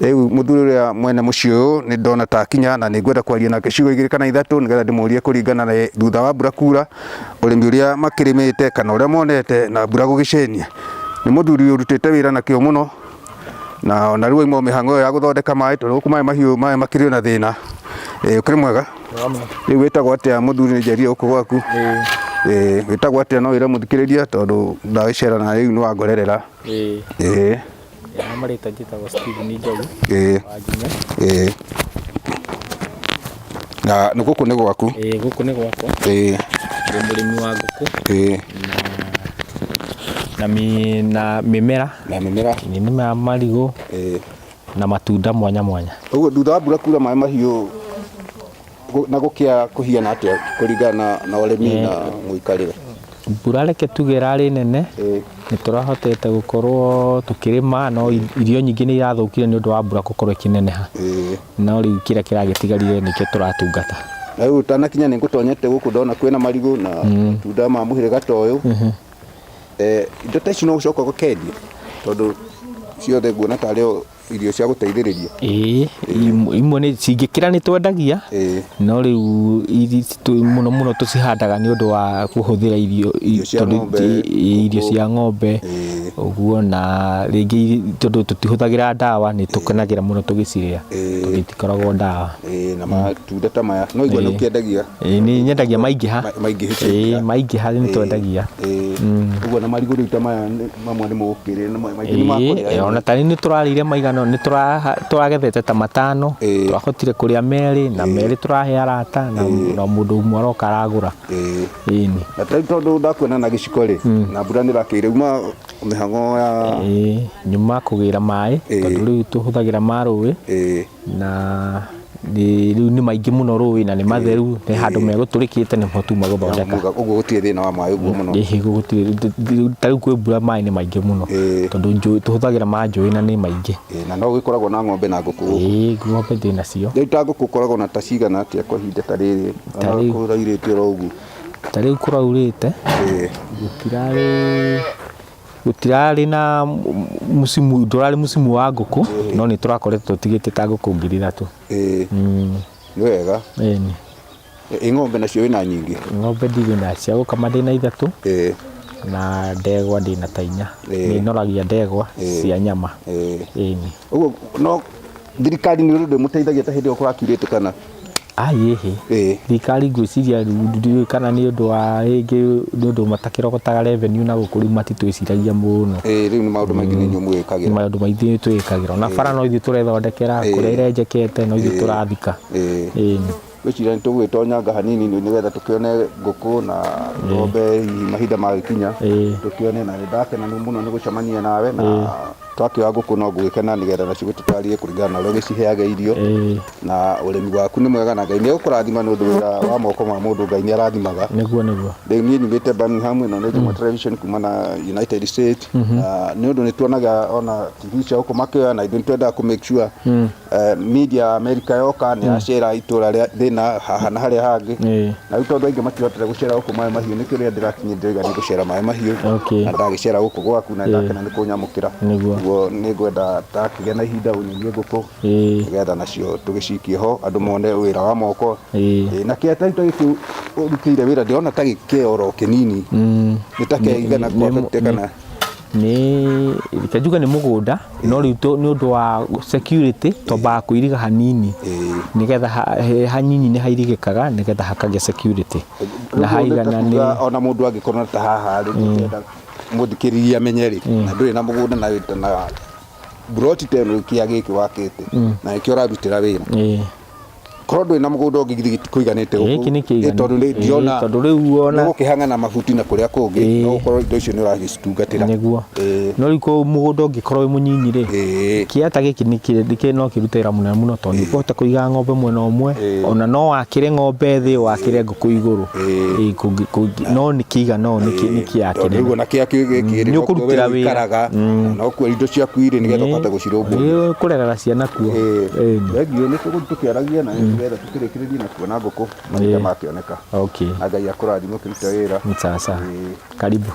Rĩu mũthuri ũrĩa mwene mũciĩ ũyũ nĩ ndona ta akinya na nĩ ngwenda kwaria nake ciugo igĩrĩ kana ithatũ nĩgetha ndĩmũrie kũringana na thutha wa mbura kura, ũrĩmi ũrĩa makĩrĩmĩte kana ũrĩa monete na mbura gũgĩcenjia. Nĩ mũthuri ũrutĩte wĩra na kĩo mũno na ona rĩu auma mĩhang'o ĩyo ya gũthondeka maĩ tondũ gũkũ maĩ mahiũ maĩ makĩrĩ na thĩna. Ũkĩrĩ mwega? Rĩu wĩtagwo atĩa mũthuri? Nĩ njerire gũkũ gwaku. Wĩtagwo atĩa? No wĩre mũthikĩrĩria tondũ ndagĩcera na rĩu nĩ wangorerera. Ĩĩ. Na marĩtwa njĩtagwo Steven Njogu wa Nginya. Na nĩ gũkũ nĩ gwaku? Ĩĩ, gũkũ nĩ gwakwa. Ndĩ mũrĩmi wa ngũkũ na mĩmera. Na mĩmera. Nĩ nĩmaga marigũ na matunda mwanya mwanya. Ũguo thutha wa mbura kura maĩ mahiũ na gũkĩa kũhiana atĩa kũringana na ũrĩmi na mũikarĩre? Mbura reke tuge ĩrarĩ nene, nĩ tũrahotete gũkorwo tũkĩrĩma, no irio nyingĩ nĩ irathũkire nĩ ũndũ wa mbura gũkorwo ĩkĩneneha. No rĩu kĩrĩa kĩragĩtigarire nĩkĩo tũratungata. Na rĩu ũtanakinya nĩ ngũtonyete gũkũ ndona kwĩna marigũ na matunda ma mũhĩrĩga ta ũyũ. Indo ta ici no ũcoka ũkendia tondũ ciothe nguona tarĩ o irio cia gũteithĩrĩria. Ĩĩ, imwe nĩ cingĩkĩra nĩ twendagia, no rĩu mũno mũno tũcihandaga nĩ ũndũ wa kũhũthĩra irio, Irio cia tondũ ng'ombe, irio cia ng'ombe ũguo, na rĩngĩ tondũ tũtihũthagĩra ndawa nĩ tũkenagĩra mũno tũgĩcirĩa tondũ itikoragwo ndawa. Na matunda ta maya no igua nĩ ũkĩendagia? Ĩĩ, nĩ nyendagia maingĩha. Maingĩha. Ĩĩ, maingĩha nĩ twendagia. Ũguo na marigũ rĩu ta maya mamwe nĩ mũgũkĩrĩa na maingĩ nĩ makũrĩa? Ona ta rĩu nĩ tũrarĩire maigana nĩ tũragethete ta matano, twahotire kũrĩa merĩ na merĩ tũrahe arata na mũndũ ũmwe aroka aragũra. Ĩni. Na rĩu tondũ ndakuona na gĩciko rĩ, na mbura nĩ ĩrakĩire, uma mĩhang'o ya? Ĩĩ, nyuma kũgĩra maĩ tondũ rĩu tũhũthagĩra ma rũĩ na rĩu nĩ maingĩ mũno rũĩ na nĩ matheru, nĩ handũ megũtũrĩkĩte nĩho tuma gũthondeka. Ũguo gũtirĩ thĩna wa maĩ ũguo mũno? Ĩhĩ, gũtirĩ, ta rĩu kwĩ mbura maĩ nĩ maingĩ mũno tondũ njũĩ tũhũthagĩra ma njũĩ na nĩ maingĩ. Na no gũgĩkoragwo na ng'ombe na ngũkũ gũkũ? Ĩĩ, ng'ombe ndĩ nacio. Rĩu ta ngũkũ ũkoragwo na ta cigana atĩa kwa ihinda ta rĩrĩ Ta rĩu kũraurĩte oro ũguo? Ta rĩu kũraurĩte gũtirarĩ gũtirarĩ na mũcimu, ndũrarĩ mũcimu wa ngũkũ, no nĩ tũrakoretwo tũtigĩte ta ngũkũ 3,000. Nĩ wega. Ĩni. Ĩ ng'ombe nacio wĩna nyingĩ? Ng'ombe ndirĩ na, cia gũkama ndĩna ithatũ na ndegwa ndĩna ta inya. Nĩ noragia ndegwa cia nyama. Ĩni. Ũguo no thirikari nĩ ũndũ ndĩmũteithagia ta hĩndĩ ĩyo kũrakiurĩte kana? Ai ĩhĩ. Thirikari ngwĩciria ndiũĩ kana nĩ ũndũ wa rĩngĩ nĩ ũndũ matakĩrogotaga revenue na gũkũ rĩu matitwĩciragia mũno. Rĩu nĩ maũndũ maingĩ nĩ inyuĩ mwĩĩkagĩra. Maũndũ maingĩ nĩ twĩĩkagĩra. Ona bara no ithuĩ tũrethondekera, kũrĩa irenjekete no ithuĩ tũrathika. Ĩni. Ngwĩciria nĩ tũgwĩtonyanga hanini nĩgetha tũkĩone ngũkũ na ng'ombe hihi mahinda magĩkinya tũkĩone, na nĩ ndakena mũno nĩ gũcemania nawe, na twakĩoya ngũkũ no ngũgĩkena nĩgetha nacio gũtũtarĩrie kũringana na ũrĩa ũgĩciheaga irio, na ũrĩmi waku nĩ mwega na Ngai nĩ egũkũrathima nĩ ũndũ wĩra wa moko ma mũndũ Ngai nĩ arathimaga. Nĩguo nĩguo. Rĩu niĩ nyumĩte Birmingham, ĩno nĩ Njũng'wa Television kuma na United States, na nĩ ũndũ nĩ tuonaga ona TV cia gũkũ makĩoya na ithuĩ nĩ twendaga kũ make sure media ya America yoka nĩ yacera itũra rĩa thĩna haha na harĩa hangĩ. Na rĩu tondũ aingĩ matirahotire gũcera gũkũ Maĩ Mahiũ, nĩkĩo rĩrĩa ndĩrakinyire ndĩroiga nĩ ngũcera Maĩ Mahiũ. Na ndagĩcera gũkũ gwaku na ndakena nĩ kũnyamũkĩra. Ũguo nĩ ngwenda ndakĩgĩa na ihinda ũnyonie ngũkũ nĩgetha nacio tũgĩcikie ho andũ mone wĩra wa moko. Na kĩa ta gĩkĩ ũrutĩire wĩra ndĩrona ta gĩkĩ oro kĩnini. Nĩ ta kĩigana kwa kana? Nĩ reke njuge nĩ mũgũnda, no rĩu nĩ ũndũ wa security twambaga kũiriga hanini nĩgetha he hanyinyi nĩ hairigĩkaga nĩgetha hakagĩa security na haigana nĩ Ona mũndũ angĩkorwo ta haha rĩ, ndĩrenda mũthikĩrĩria amenye rĩ, na ndũrĩ na mũgũnda na wĩta na buroti ta ĩno kĩa gĩkĩ wakĩte na nĩkĩo ũrarutĩra wĩra, korwo ndũrĩ na mũgũnda ũngĩ githĩ gĩtikũiganĩte gũkũ? Gĩkĩ nĩ kĩiganu. Tondũ nĩ ndĩrona Tondũ rĩu ona nĩgũkĩhang'ana mabuti na kũrĩa kũngĩ, no gũkorwo indo icio nĩ ũragĩcitungatĩra. Nĩguo. No rĩu kũu mũgũnda ũngĩkorwo wĩ mũnyinyi rĩ, kĩea ta gĩkĩ no kĩrute wĩra mũnene mũno tondũ nĩ ũkũhota kũiga ng'ombe mwena ũmwe, ona no wakĩre ng'ombe thĩ wakĩre ngũkũ igũrũ. No nĩ kĩigana ũũ nĩ kĩea Tondũ kĩnene. Rĩu ona kĩea gĩkĩ rĩ, Nĩ nokuo we ũkũrutĩra wĩra. ũikaraga na nokuo indo ciaku irĩ nĩgetha ũkahota gũcirũmbũiya. Nĩ ũkũrerera ciana kuo. Ĩni. Thengiũ, nĩ tũgũthiĩ tũkĩaragia na nĩgetha tũkĩrĩkĩrĩrie na kuona ngũkũ mahinda makĩoneka. Na Ngai akũrathime ũkĩruta wĩra. Sawa sawa. Karibu.